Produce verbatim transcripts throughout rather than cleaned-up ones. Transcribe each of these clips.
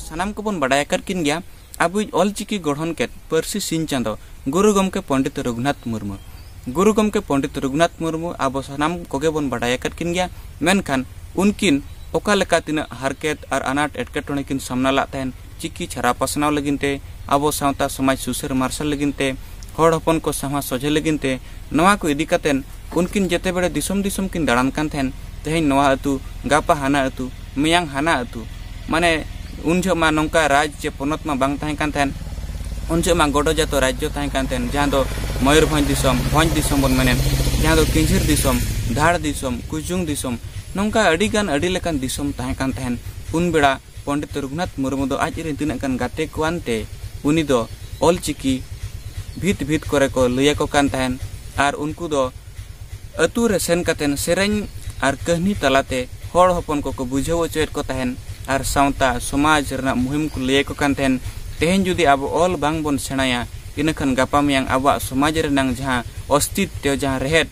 ᱥᱟᱱᱟᱢ ᱠᱚᱵᱚᱱ ᱵᱟᱰᱟᱭ ᱟᱠᱟᱫ ᱠᱤᱱ ᱜᱮᱭᱟ, ᱟᱵᱚᱭᱤᱡ ᱚᱞᱪᱤᱠᱤ ᱜᱚᱲᱦᱚᱱ ᱠᱮᱫ ᱯᱟᱹᱨᱥᱤ ᱥᱤᱧ ᱪᱟᱸᱫᱚ ᱜᱩᱨᱩ ᱜᱚᱢᱠᱮ ᱯᱚᱱᱰᱤᱛ ᱨᱚᱜᱷᱩᱱᱟᱛᱷ ᱢᱩᱨᱢᱩ᱾ ᱜᱩᱨᱩ ᱜᱚᱢᱠᱮ ᱯᱚᱱᱰᱤᱛ ᱨᱚᱜᱷᱩᱱᱟᱛᱷ ᱢᱩᱨᱢᱩ ᱟᱵᱚ ᱥᱟᱱᱟᱢ ᱠᱚᱜᱮ ᱵᱚᱱ ᱵᱟᱰᱟᱭ ᱟᱠᱟᱫ ᱠᱤᱱ ᱜᱮᱭᱟ, ᱢᱮᱱᱠᱷᱟᱱ ᱩᱱᱠᱤᱱ ᱚᱠᱟ ᱞᱮᱠᱟ ᱛᱤᱱᱟᱹᱜ ᱦᱟᱨᱠᱮᱛ ᱟᱨ ᱟᱱᱟᱴ ᱮᱴᱠᱮᱴᱚᱬᱮ ᱠᱤᱱ ᱥᱟᱢᱱᱟ ᱞᱟᱜ ᱛᱟᱦᱮᱱ, ᱪᱤᱠᱤ ᱪᱷᱟᱨᱟᱣ ᱯᱟᱥᱱᱟᱣ ᱞᱟᱹᱜᱤᱫ ᱛᱮ, ᱟᱵᱚ ᱥᱟᱶᱛᱟ ᱥᱚᱢᱟᱡᱽ ᱥᱩᱥᱟᱹᱨ ᱢᱟᱨᱥᱟᱞ ᱞᱟᱹᱜᱤᱫ ᱛᱮ, ᱦᱚᱲ ᱦᱚᱯᱚᱱ ᱠᱚ ᱥᱟᱢᱟ ᱥᱚᱡᱷᱮ ᱞᱟᱹᱜᱤᱫ ᱛᱮ, ᱱᱚᱣᱟ ᱠᱚ ᱤᱫᱤ ᱠᱟᱛᱮᱱ ᱩᱱᱠᱤᱱ ᱡᱮᱛᱮ ᱵᱮᱲᱮ ᱫᱤᱥᱚᱢ ᱫᱤᱥᱚᱢ ᱠᱤᱱ ᱫᱟᱬᱟᱱ ᱠᱟᱱ ᱛᱟᱦᱮᱱ, ᱛᱮᱦᱮᱧ ᱱᱚᱣᱟ ᱟᱹᱛᱩ, ᱜᱟᱯᱟ ᱦᱟᱱᱟ ᱟᱹᱛᱩ, ᱢᱮᱭᱟᱝ ᱦᱟᱱᱟ ᱟᱹᱛᱩ, ᱢᱟᱱᱮ ᱩᱱ ᱡᱚᱦᱚᱜ ᱢᱟ ᱱᱚᱝᱠᱟ ᱨᱟᱡᱽ ᱪᱮ ᱯᱚᱱᱚᱛ ᱢᱟ ᱵᱟᱝ ᱛᱟᱦᱮᱸ ᱠᱟᱱ ᱛᱟᱦᱮᱱ᱾ ᱩᱱ ᱡᱚᱦᱚᱜ ᱢᱟ ᱜᱚᱰᱚ ᱡᱟᱛᱚ ᱨᱟᱡᱽᱡᱚ ᱛᱟᱦᱮᱸ ᱠᱟᱱ ᱛᱟᱦᱮᱱ, ᱡᱟᱦᱟᱸ ᱫᱚ ᱢᱚᱭᱩᱨᱵᱷᱚᱸᱡᱽ ᱫᱤᱥᱚᱢ, ᱵᱷᱚᱸᱡᱽ ᱫᱤᱥᱚᱢ ᱵᱚᱱ ᱢᱮᱱᱮᱫ, ᱡᱟᱦᱟᱸ ᱫᱚ ᱠᱤᱧᱡᱷᱤᱨ ᱫᱤᱥᱚᱢ, ᱫᱷᱟᱲ ᱫᱤᱥᱚᱢ, ᱠᱩᱡᱩᱝ ᱫᱤᱥᱚᱢ, ᱱᱚᱝᱠᱟ ᱟᱹᱰᱤ ᱜᱟᱱ ᱟᱹᱰᱤ ᱞᱮᱠᱟᱱ ᱫᱤᱥᱚᱢ ᱛᱟᱦᱮᱸ ᱠᱟᱱ ᱛᱟᱦᱮᱱ᱾ ᱩᱱ ᱵᱮᱲᱟ ᱯᱚᱱᱰᱤᱛ ᱨᱚᱜᱷᱩᱱᱟᱛᱷ ᱢᱩᱨᱢᱩ ᱫᱚ ᱟᱡ ᱨᱮᱱ ᱛᱤᱱᱟᱹᱜ ᱜᱟᱱ ᱜᱟᱛᱮ ᱠᱚ ᱟᱱᱛᱮ ᱩᱱᱤ ᱫᱚ ᱚᱞ ᱪᱤᱠᱤ ᱵᱷᱤᱛ ᱵᱷᱤᱛ ᱠᱚᱨᱮ ᱠᱚ ᱞᱟᱹᱭ ᱟᱠᱚ ᱠᱟᱱ ᱛᱟᱦᱮᱱ, ᱟᱨ ᱩᱱᱠᱩ ᱫᱚ ᱟᱹᱛᱩ ᱨᱮ ᱥᱮᱱ ᱠᱟᱛᱮᱱ ᱥᱮᱨᱮᱧ ᱟᱨ ᱠᱟᱹᱦᱱᱤ ᱛᱟᱞᱟᱛᱮ ᱦᱚᱲ ᱦᱚᱯᱚᱱ ᱠᱚᱠᱚ ᱵᱩᱡᱷᱟᱹᱣ ᱦᱚᱪᱚᱭᱮᱫ ᱠᱚ ᱛᱟᱦᱮᱱ, ᱟᱨ ᱥᱟᱶᱛᱟ ᱥᱚᱢᱟᱡᱽ ᱨᱮᱱᱟᱜ ᱢᱩᱦᱤᱢ ᱠᱚ ᱞᱟᱹᱭ ᱟᱠᱚ ᱠᱟᱱ ᱛᱟᱦᱮᱱ᱾ ᱛᱮᱦᱮᱧ ᱡᱩᱫᱤ ᱟᱵᱚ ᱚᱞ ᱵᱟᱝ ᱵᱚᱱ ᱥᱮᱬᱟᱭᱟ, ᱤᱱᱟᱹᱠᱷᱟᱱ ᱜᱟᱯᱟ ᱢᱮᱭᱟᱝ ᱟᱵᱚᱣᱟᱜ ᱥᱚᱢᱟᱡᱽ ᱨᱮᱱᱟᱝ ᱡᱟᱦᱟᱸ ᱚᱥᱛᱤᱛᱛᱚ, ᱡᱟᱦᱟᱸ ᱨᱮᱦᱮᱫ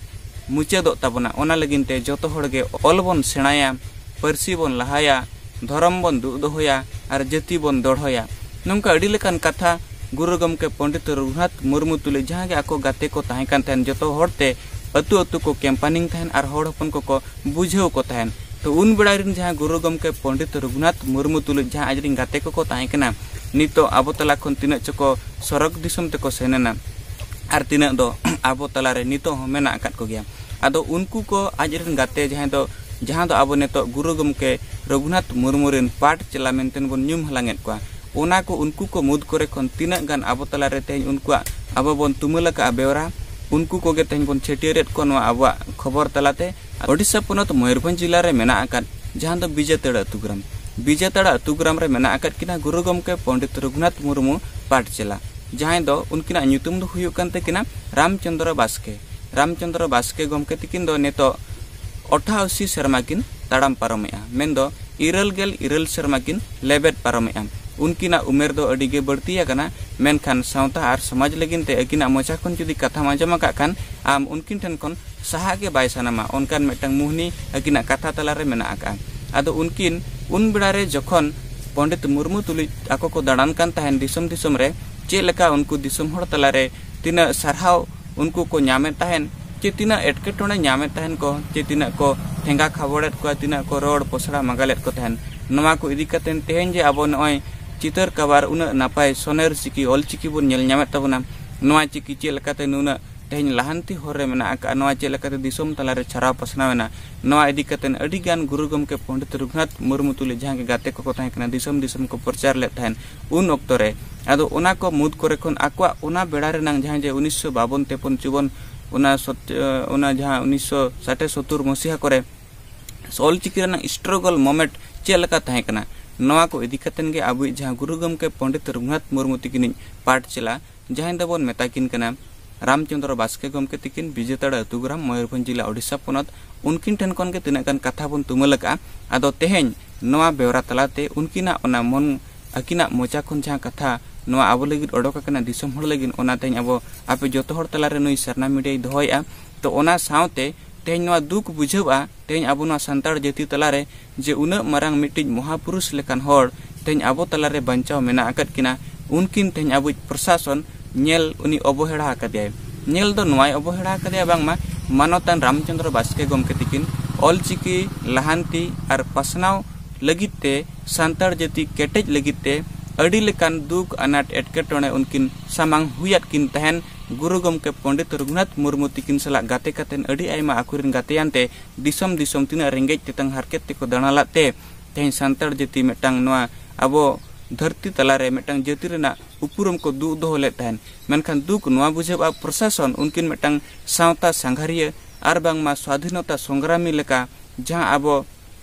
ᱢᱩᱪᱟᱹᱫᱚᱜ ᱛᱟᱵᱚᱱᱟ᱾ ᱚᱱᱟ ᱞᱟᱹᱜᱤᱫ ᱛᱮ ᱡᱚᱛᱚ ᱦᱚᱲ ᱜᱮ ᱚᱞ ᱵᱚᱱ ᱥᱮᱬᱟᱭᱟ, ᱯᱟᱹᱨᱥᱤ ᱵᱚᱱ ᱞᱟᱦᱟᱭᱟ, ᱫᱷᱚᱨᱚᱢ ᱵᱚᱱ ᱫᱩᱜ ᱫᱚᱦᱚᱭᱟ ᱟᱨ ᱡᱟᱹᱛᱤ ᱵᱚᱱ ᱫᱚᱲᱦᱚᱭᱟ᱾ ᱱᱚᱝᱠᱟ ᱟᱹᱰᱤ ᱞᱮᱠᱟᱱ ᱠᱟᱛᱷᱟ ᱜᱩᱨᱩ ᱜᱚᱢᱠᱮ ᱯᱚᱱᱰᱤᱛ ᱨᱚᱜᱷᱩᱱᱟᱛᱷ ᱢᱩᱨᱢᱩ ᱛᱩᱞᱩᱡ ᱡᱟᱦᱟᱸ ᱜᱮ ᱟᱠᱚ ᱜᱟᱛᱮ ᱠᱚ ᱛᱟᱦᱮᱸ ᱠᱟᱱ ᱛᱟᱦᱮᱸᱱ, ᱡᱚᱛᱚ ᱦᱚᱲ ᱛᱮ ᱟᱹᱛᱩ ᱟᱹᱛᱩ ᱠᱚ ᱠᱮᱢᱯᱟᱱᱤᱝ ᱛᱟᱦᱮᱸᱱ ᱟᱨ ᱦᱚᱲ ᱦᱚᱯᱚᱱ ᱠᱚᱠᱚ ᱵᱩᱡᱷᱟᱹᱣ ᱠᱚ ᱛᱟᱦᱮᱸᱱ᱾ ᱛᱚ ᱩᱱ ᱵᱮᱲᱟ ᱨᱮᱱ ᱡᱟᱦᱟᱸ ᱜᱩᱨᱩ ᱜᱚᱢᱠᱮ ᱯᱚᱱᱰᱤᱛ ᱨᱚᱜᱷᱩᱱᱟᱛᱷ ᱢᱩᱨᱢᱩ ᱛᱩᱞᱩᱡ ᱡᱟᱦᱟᱸ ᱟᱡ ᱨᱮᱱ ᱜᱟᱛᱮ ᱠᱚᱠᱚ ᱛᱟᱦᱮᱸ ᱠᱟᱱᱟ, ᱱᱤᱛᱚᱜ ᱟᱵᱚ ᱛᱟᱞᱟ ᱠᱷᱚᱱ ᱛᱤᱱᱟᱹᱜ ᱪᱚᱠᱚ ᱥᱚᱨᱚᱜᱽ ᱫᱤᱥᱚᱢ ᱛᱮᱠᱚ ᱥᱮᱱ ᱮᱱᱟ, ᱟᱨ ᱛᱤᱱᱟᱹᱜ ᱫᱚ ᱟᱵᱚ ᱛᱟᱞᱟᱨᱮ ᱱᱤᱛᱚᱜ ᱦᱚᱸ ᱢᱮᱱᱟᱜ ᱟᱠᱟᱫ ᱠᱚᱜᱮᱭᱟ᱾ ᱟᱫᱚ ᱩᱱᱠᱩ ᱠᱚ ᱟᱡ ᱨᱮᱱ ᱜᱟᱛᱮ ᱡᱟᱦᱟᱸᱭ ᱫᱚ, ᱡᱟᱦᱟᱸ ᱫᱚ ᱟᱵᱚ ᱱᱤᱛᱚᱜ ᱜᱩᱨᱩ ᱜᱚᱢᱠᱮ ᱨᱚᱜᱷᱩᱱᱟᱛᱷ ᱢᱩᱨᱢᱩ ᱨᱮᱱ ᱯᱟᱴ ᱪᱮᱞᱟ ᱢᱮᱱᱛᱮ ᱵᱚᱱ ᱧᱩᱢ ᱦᱟᱞᱟᱝ ᱮᱫ ᱠᱚᱣᱟ, ᱚᱱᱟ ᱠᱚ ᱩᱱᱠᱩ ᱠᱚ ᱢᱩᱫᱽ ᱠᱚᱨᱮ ᱠᱷᱚᱱ ᱛᱤᱱᱟᱹᱜ ᱜᱟᱱ ᱟᱵᱚ ᱛᱟᱞᱟᱨᱮ ᱛᱮᱦᱮᱧ ᱩᱱᱠᱩᱣᱟᱜ ᱟᱵᱚ ᱵᱚᱱ ᱛᱩᱢᱟᱹᱞ ᱟᱠᱟᱫᱼᱟ ᱵᱮᱣᱨᱟ, ᱩᱱᱠᱩ ᱠᱚᱜᱮ ᱛᱮᱦᱮᱧ ᱵᱚᱱ ᱪᱷᱟᱹᱴᱭᱟᱹᱨᱮᱫ ᱠᱚᱣᱟ ᱱᱚᱣᱟ ᱟᱵᱚᱣᱟᱜ ᱠᱷᱚᱵᱚᱨ ᱛᱟᱞᱟᱛᱮ᱾ ᱳᱰᱤᱥᱟ ᱯᱚᱱᱚᱛ ᱢᱚᱭᱩᱨᱵᱷᱚᱸᱡᱽ ᱡᱮᱞᱟ ᱨᱮ ᱢᱮᱱᱟᱜ ᱟᱠᱟᱫ ᱡᱟᱦᱟᱸ ᱫᱚ ᱵᱤᱡᱟᱹᱛᱟᱲᱟ ᱟᱹᱛᱩ ᱜᱨᱟᱢ, ᱵᱤᱡᱟᱹᱛᱟᱲᱟ ᱟᱹᱛᱩ ᱜᱨᱟᱢ ᱨᱮ ᱢᱮᱱᱟᱜ ᱟᱠᱟᱫ ᱠᱤᱱᱟ ᱜᱩᱨᱩ ᱜᱚᱢᱠᱮ ᱯᱚᱱᱰᱤᱛ ᱨᱚᱜᱷᱩᱱᱟᱛᱷ ᱢᱩᱨᱢᱩ ᱯᱟᱴ ᱪᱮᱞᱟ, ᱡᱟᱦᱟᱸᱭ ᱫᱚ ᱩᱱᱠᱤᱱᱟᱜ ᱧᱩᱛᱩᱢ ᱫᱚ ᱦᱩᱭᱩᱜ ᱠᱟᱱ ᱛᱟᱹᱠᱤᱱᱟ ᱨᱟᱢᱪᱚᱸᱫᱽᱨᱚ ᱵᱟᱥᱠᱮ᱾ ᱨᱟᱢᱪᱚᱸᱫᱽᱨᱚ ᱵᱟᱥᱠᱮ ᱜᱚᱢᱠᱮ ᱛᱤᱠᱤᱱ ᱫᱚ ᱱᱤᱛᱚᱜ ᱟᱴᱷᱟᱥᱤ ᱥᱮᱨᱢᱟ ᱠᱤᱱ ᱛᱟᱲᱟᱢ ᱯᱟᱨᱚᱢᱮᱜᱼᱟ, ᱢᱮᱱᱫᱚ ᱤᱨᱟᱹᱞ ᱜᱮᱞ ᱤᱨᱟᱹᱞ ᱥᱮᱨᱢᱟ ᱠᱤᱱ ᱞᱮᱵᱮᱫ ᱯᱟᱨᱚᱢᱮᱜᱼᱟ᱾ ᱩᱱᱠᱤᱱᱟᱜ ᱩᱢᱮᱨ ᱫᱚ ᱟᱹᱰᱤ ᱜᱮ ᱵᱟᱹᱲᱛᱤ ᱟᱠᱟᱱᱟ, ᱢᱮᱱᱠᱷᱟᱱ ᱥᱟᱶᱛᱟ ᱟᱨ ᱥᱚᱢᱟᱡᱽ ᱞᱟᱹᱜᱤᱫ ᱛᱮ ᱟᱹᱠᱤᱱᱟᱜ ᱢᱚᱪᱟ ᱠᱷᱚᱱ ᱡᱩᱫᱤ ᱠᱟᱛᱷᱟᱢ ᱟᱸᱡᱚᱢ ᱟᱠᱟᱫ ᱠᱷᱟᱱ, ᱟᱢ ᱩᱱᱠᱤᱱ ᱴᱷᱮᱱ ᱠᱷᱚᱱ ᱥᱟᱦᱟᱜ ᱜᱮ ᱵᱟᱭ ᱥᱟᱱᱟᱢᱟ, ᱚᱱᱠᱟᱱ ᱢᱤᱫᱴᱟᱝ ᱢᱩᱦᱱᱤ ᱟᱹᱠᱤᱱᱟᱜ ᱠᱟᱛᱷᱟ ᱛᱟᱞᱟᱨᱮ ᱢᱮᱱᱟᱜ ᱟᱠᱟᱫᱼᱟ᱾ ᱟᱫᱚ ᱩᱱᱠᱤᱱ ᱩᱱ ᱵᱮᱲᱟ ᱨᱮ ᱡᱚᱠᱷᱚᱱ ᱯᱚᱱᱰᱤᱛ ᱢᱩᱨᱢᱩ ᱛᱩᱞᱩᱡ ᱟᱠᱚ ᱠᱚ ᱫᱟᱬᱟᱱ ᱠᱟᱱ ᱛᱟᱦᱮᱱ ᱫᱤᱥᱚᱢ ᱫᱤᱥᱚᱢ ᱨᱮ, ᱪᱮᱫ ᱞᱮᱠᱟ ᱩᱱᱠᱩ ᱫᱤᱥᱚᱢ ᱦᱚᱲ ᱛᱟᱞᱟᱨᱮ ᱛᱤᱱᱟᱹᱜ ᱥᱟᱨᱦᱟᱣ ᱩᱱᱠᱩ ᱠᱚ ᱧᱟᱢᱮᱫ ᱛᱟᱦᱮᱱ, ᱪᱮ ᱛᱤᱱᱟᱹᱜ ᱮᱴᱠᱮᱴᱚᱬᱮ ᱧᱟᱢᱮᱫ ᱛᱟᱦᱮᱱ ᱠᱚ, ᱪᱮ ᱛᱤᱱᱟᱹᱜ ᱠᱚ ᱴᱷᱮᱸᱜᱟ ᱠᱷᱟᱵᱚᱲᱮᱫ ᱠᱚᱣᱟ, ᱛᱤᱱᱟᱹᱜ ᱠᱚ ᱨᱚᱲ ᱯᱚᱥᱲᱟ ᱢᱟᱜᱟᱞᱮᱫ ᱠᱚ ᱛᱟᱦᱮᱱ᱾ ᱱᱚᱣᱟ ᱠᱚ ᱤᱫᱤ ᱠᱟᱛᱮ ᱛᱮᱦᱮᱧ ᱡᱮ ᱟᱵᱚ ᱱᱚᱜᱼᱚᱭ ᱪᱤᱛᱟᱹᱨ ᱠᱟᱵᱟᱨ ᱩᱱᱟᱹᱜ ᱱᱟᱯᱟᱭ ᱥᱚᱱᱮᱨ ᱪᱤᱠᱤ ᱚᱞᱪᱤᱠᱤ ᱵᱚᱱ ᱧᱮᱞ ᱧᱟᱢᱮᱫ ᱛᱟᱵᱚᱱᱟ, ᱱᱚᱣᱟ ᱪᱤᱠᱤ ᱪᱮᱫ ᱞᱮᱠᱟᱛᱮ ᱱᱩᱱᱟᱹᱜ ᱛᱮᱦᱮᱧ ᱞᱟᱦᱟᱱᱛᱤ ᱦᱚᱨ ᱨᱮ ᱢᱮᱱᱟᱜ ᱟᱠᱟᱫᱼᱟ, ᱱᱚᱣᱟ ᱪᱮᱫ ᱞᱮᱠᱟᱛᱮ ᱫᱤᱥᱚᱢ ᱛᱟᱞᱟᱨᱮ ᱪᱷᱟᱨᱟᱣ ᱯᱟᱥᱱᱟᱣ ᱮᱱᱟ, ᱱᱚᱣᱟ ᱤᱫᱤ ᱠᱟᱛᱮ ᱟᱹᱰᱤ ᱜᱟᱱ ᱜᱩᱨᱩ ᱜᱚᱢᱠᱮ ᱯᱚᱱᱰᱤᱛ ᱨᱚᱜᱷᱩᱱᱟᱛᱷ ᱢᱩᱨᱢᱩ ᱛᱩᱞᱩᱡ ᱡᱟᱦᱟᱸ ᱜᱮ ᱜᱟᱛᱮ ᱠᱚᱠᱚ ᱛᱟᱦᱮᱸ ᱠᱟᱱᱟ, ᱫᱤᱥᱚᱢ ᱫᱤᱥᱚᱢ ᱠᱚ ᱯᱨᱚᱪᱟᱨ ᱞᱮᱫ ᱛᱟᱦᱮᱸᱱ ᱩᱱ ᱚᱠᱛᱚ ᱨᱮ᱾ ᱟᱫᱚ ᱚᱱᱟ ᱠᱚ ᱢᱩᱫᱽ ᱠᱚᱨᱮ ᱠᱷᱚᱱ ᱟᱠᱚᱣᱟᱜ ᱚᱱᱟ ᱵᱮᱲᱟ ᱨᱮᱱᱟᱝ ᱡᱟᱦᱟᱸ ᱡᱮ ᱩᱱᱤᱥᱥᱚ ᱵᱟᱵᱚᱱ ᱛᱮᱯᱚᱱ ᱪᱩᱣᱚᱱ, ᱚᱱᱟ ᱥᱚᱛ-, ᱚᱱᱟ ᱡᱟᱦᱟᱸ ᱩᱱᱤᱥᱥᱚ ᱥᱟᱴᱮ ᱥᱚᱛᱛᱚᱨ ᱢᱚᱥᱤᱦᱟ ᱠᱚᱨᱮ ᱚᱞᱪᱤᱠᱤ ᱨᱮᱱᱟᱜ struggle moment ᱪᱮᱫ ᱞᱮᱠᱟ ᱛᱟᱦᱮᱸ ᱠᱟᱱᱟ, ᱱᱚᱣᱟ ᱠᱚ ᱤᱫᱤ ᱠᱟᱛᱮᱱ ᱜᱮ ᱟᱵᱚᱭᱤᱡ ᱡᱟᱦᱟᱸ ᱜᱩᱨᱩ ᱜᱚᱢᱠᱮ ᱯᱚᱱᱰᱤᱛ ᱨᱚᱜᱷᱩᱱᱟᱛᱷ ᱢᱩᱨᱢᱩ ᱛᱤᱠᱤᱱᱤᱡ ᱯᱟᱴᱷ ᱪᱮᱞᱟ, ᱡᱟᱦᱟᱸᱭ ᱫᱚᱵᱚᱱ ᱢᱮᱛᱟ ᱠᱤᱱ ᱠᱟᱱᱟ ᱨᱟᱢᱪᱚᱸᱫᱽᱨᱚ ᱵᱟᱥᱠᱮ ᱜᱚᱢᱠᱮ ᱛᱤᱠᱤᱱ, ᱵᱤᱡᱮᱛᱟᱲᱟ ᱟᱹᱛᱩ ᱜᱨᱟᱢ, ᱢᱚᱭᱩᱨᱵᱷᱚᱸᱡᱽ ᱡᱤᱞᱟ, ᱳᱰᱤᱥᱟ ᱯᱚᱱᱚᱛ, ᱩᱱᱠᱤᱱ ᱴᱷᱮᱱ ᱠᱷᱚᱱ ᱜᱮ ᱛᱤᱱᱟᱹᱜ ᱜᱟᱱ ᱠᱟᱛᱷᱟ ᱵᱚᱱ ᱛᱩᱢᱟᱹᱞ ᱟᱠᱟᱫᱼᱟ᱾ ᱟᱫᱚ ᱛᱮᱦᱮᱧ ᱱᱚᱣᱟ ᱵᱮᱣᱨᱟ ᱛᱟᱞᱟᱛᱮ ᱩᱱᱠᱤᱱᱟᱜ ᱚᱱᱟ ᱢᱚᱱ, ᱟᱹᱠᱤᱱᱟᱜ ᱢᱚᱪᱟ ᱠᱷᱚᱱ ᱡᱟᱦᱟᱸ ᱠᱟᱛᱷᱟ ᱱᱚᱣᱟ ᱟᱵᱚ ᱞᱟᱹᱜᱤᱫ ᱚᱰᱚᱠ ᱟᱠᱟᱱᱟ ᱫᱤᱥᱚᱢ ᱦᱚᱲ ᱞᱟᱹᱜᱤᱫ, ᱚᱱᱟ ᱛᱮᱦᱮᱧ ᱟᱵᱚ ᱟᱯᱮ ᱡᱚᱛᱚ ᱦᱚᱲ ᱛᱟᱞᱟᱨᱮ ᱱᱩᱭ ᱥᱟᱨᱱᱟ ᱢᱤᱰᱤᱭᱟᱭ ᱫᱚᱦᱚᱭᱮᱫᱼᱟ᱾ ᱛᱚ ᱚᱱᱟ ᱥᱟᱶᱛᱮ ᱛᱮᱦᱮᱧ ᱱᱚᱣᱟ ᱫᱩᱠ ᱵᱩᱡᱷᱟᱹᱜᱼᱟ, ᱛᱮᱦᱮᱧ ᱟᱵᱚ ᱱᱚᱣᱟ ᱥᱟᱱᱛᱟᱲ ᱡᱟᱹᱛᱤ ᱛᱟᱞᱟᱨᱮ ᱡᱮ ᱩᱱᱟᱹᱜ ᱢᱟᱨᱟᱝ ᱢᱤᱫᱴᱤᱡ ᱢᱚᱦᱟᱯᱩᱨᱩᱥ ᱞᱮᱠᱟᱱ ᱦᱚᱲ ᱛᱮᱦᱮᱧ ᱟᱵᱚ ᱛᱟᱞᱟᱨᱮ ᱵᱟᱧᱪᱟᱣ ᱢᱮᱱᱟᱜ ᱟᱠᱟᱫ ᱠᱤᱱᱟ, ᱩᱱᱠᱤᱱ ᱛᱮᱦᱮᱧ ᱟᱵᱚᱭᱤᱡ ᱯᱨᱚᱥᱟᱥᱚᱱ ᱧᱮᱞ ᱩᱱᱤ ᱚᱵᱚᱦᱮᱲᱟ ᱟᱠᱟᱫᱮᱭᱟᱭ᱾ ᱧᱮᱞ ᱫᱚ ᱱᱚᱣᱟᱭ ᱚᱵᱚᱦᱮᱲᱟ ᱟᱠᱟᱫᱮᱭᱟ, ᱵᱟᱝᱢᱟ ᱢᱟᱱᱚᱛᱟᱱ ᱨᱟᱢᱪᱚᱸᱫᱽᱨᱚ ᱵᱟᱥᱠᱮ ᱜᱚᱢᱠᱮ ᱛᱤᱠᱤᱱ ᱚᱞᱪᱤᱠᱤ ᱞᱟᱦᱟᱱᱛᱤ ᱟᱨ ᱯᱟᱥᱱᱟᱣ ᱞᱟᱹᱜᱤᱫ ᱛᱮ, ᱥᱟᱱᱛᱟᱲ ᱡᱟᱹᱛᱤ ᱠᱮᱴᱮᱡ ᱞᱟᱹᱜᱤᱫ ᱛᱮ ᱟᱹᱰᱤ ᱞᱮᱠᱟᱱ ᱫᱩᱠ ᱟᱱᱟᱴ ᱮᱴᱠᱮᱴᱚᱬᱮ ᱩᱱᱠᱤᱱ ᱥᱟᱢᱟᱝ ᱦᱩᱭᱟᱫ ᱠᱤᱱ ᱛᱟᱦᱮᱱ᱾ ᱜᱩᱨᱩ ᱜᱚᱢᱠᱮ ᱯᱚᱱᱰᱤᱛ ᱨᱚᱜᱷᱩᱱᱟᱛᱷ ᱢᱩᱨᱢᱩ ᱛᱤᱠᱤᱱ ᱥᱟᱞᱟᱜ ᱜᱟᱛᱮ ᱠᱟᱛᱮᱱ ᱟᱹᱰᱤ ᱟᱭᱢᱟ ᱟᱠᱚᱨᱮᱱ ᱜᱟᱛᱮᱭᱟᱱ ᱛᱮ ᱫᱤᱥᱚᱢ ᱫᱤᱥᱚᱢ ᱛᱤᱱᱟᱹᱜ ᱨᱮᱸᱜᱮᱡ ᱛᱮᱛᱟᱝ ᱦᱟᱨᱠᱮᱛ ᱛᱮᱠᱚ ᱫᱟᱬᱟ ᱞᱟᱫ ᱛᱮ ᱛᱮᱦᱮᱧ ᱥᱟᱱᱛᱟᱲ ᱡᱟᱹᱛᱤ ᱢᱤᱫᱴᱟᱝ ᱱᱚᱣᱟ ᱟᱵᱚ ᱫᱷᱟᱹᱨᱛᱤ ᱛᱟᱞᱟᱨᱮ ᱢᱤᱫᱴᱟᱝ ᱡᱟᱹᱛᱤ ᱨᱮᱱᱟᱜ ᱩᱯᱨᱩᱢ ᱠᱚ ᱫᱩᱜ ᱫᱚᱦᱚ ᱞᱮᱫ ᱛᱟᱦᱮᱱ᱾ ᱢᱮᱱᱠᱷᱟᱱ ᱫᱩᱠ ᱱᱚᱣᱟ ᱵᱩᱡᱷᱟᱹᱜᱼᱟ, ᱯᱨᱚᱥᱟᱥᱚᱱ ᱩᱱᱠᱤᱱ ᱢᱤᱫᱴᱟᱝ ᱥᱟᱶᱛᱟ ᱥᱟᱸᱜᱷᱟᱨᱤᱭᱟᱹ ᱟᱨ ᱵᱟᱝᱢᱟ ᱥᱣᱟᱫᱷᱤᱱᱚᱛᱟ ᱥᱚᱝᱜᱨᱟᱢᱤ ᱞᱮᱠᱟ ᱡᱟᱦᱟᱸ ᱟᱵᱚ